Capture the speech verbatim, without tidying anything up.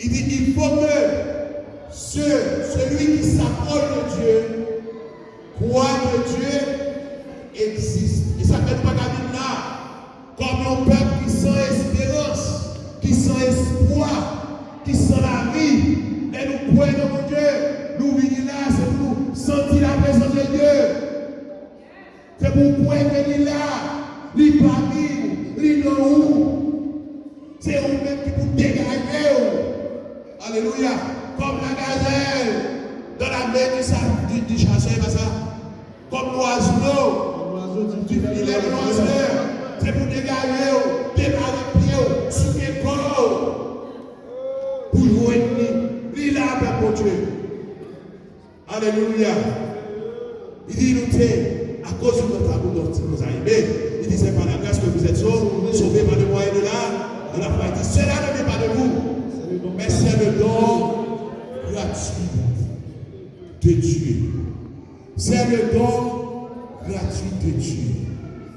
Il dit, il faut que ce, celui qui s'approche de Dieu croit que Dieu existe. E sa k fè nou pa ka vin la kòm yon pèp ki san esperans, ki san espwa, ki san lavi. Lè nou kwè nan Bondye, nou vini la, se pou nou santi laprezans de Dye. Se pou w kwè ke li la, li pami w, li nan ou. Se ou menm ki pou degaje w. Alelouya. Comme la gazelle dans la main du, sa- du, du chasseur, e pa sa? Comme l'oiseau du filet de l'oiseleur. Se pou degaje w, depare pye w, souke kò w. Pou jwenn li. Li la, pèp Bondye. Alelouya. Li di nou te, akoz yon nòt amour dòt nou a eme. Li di, c'est par la grâce que vous êtes sauvés, sauvés par le moyen de la, de la foi. Li di, cela ne vient pas de vous, mais c'est le don gratuit de Dieu. C'est le don gratuit de Dieu.